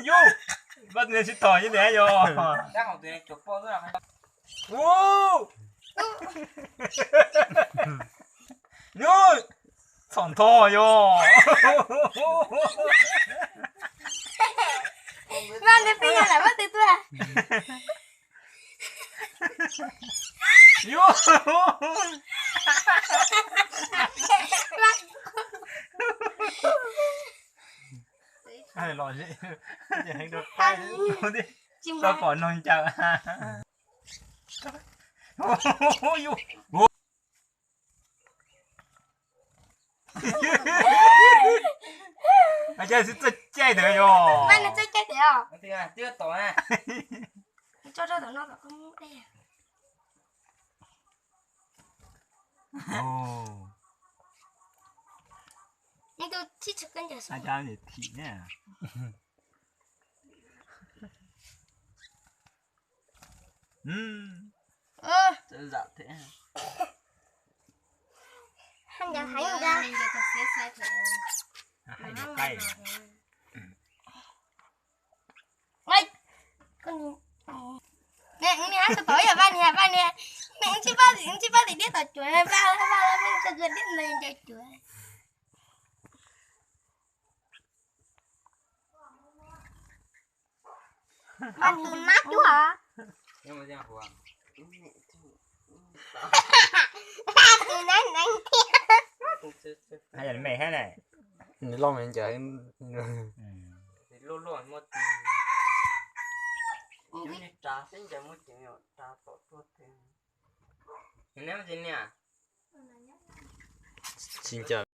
Yus, pab tus niag sib thom ib tiag yog. Yus, txhom ntho yog. Vaj nws peb yog lam pab twg tuaj? Yus. Los tsis pom noog ncaws. Yus. Vaj nws txawj caij tiag yog. Vaj nws txawj caij tiag os. Twb tom na. Tso rau tom no kom koj muab dej. Tus thib tswv koj ncaws xwb. Thim ne. Ncaws heev ncaws. Nws hais tau yam vaj nws, vaj nws, nws tsis pab, nws tsis pab tim diab tom cuav, vaj, vaj, vaj, vaj, vaj, diab ncaws cuav. Tus nab cuag. Tus nab neev thiab. Hais me hab ne. Nws loj me ncaws. Loj loj muaj tis. Tsa xwb ncaws muaj tis, tsa tom tuaj. Neb muaj tis niam. Tsis ncaws.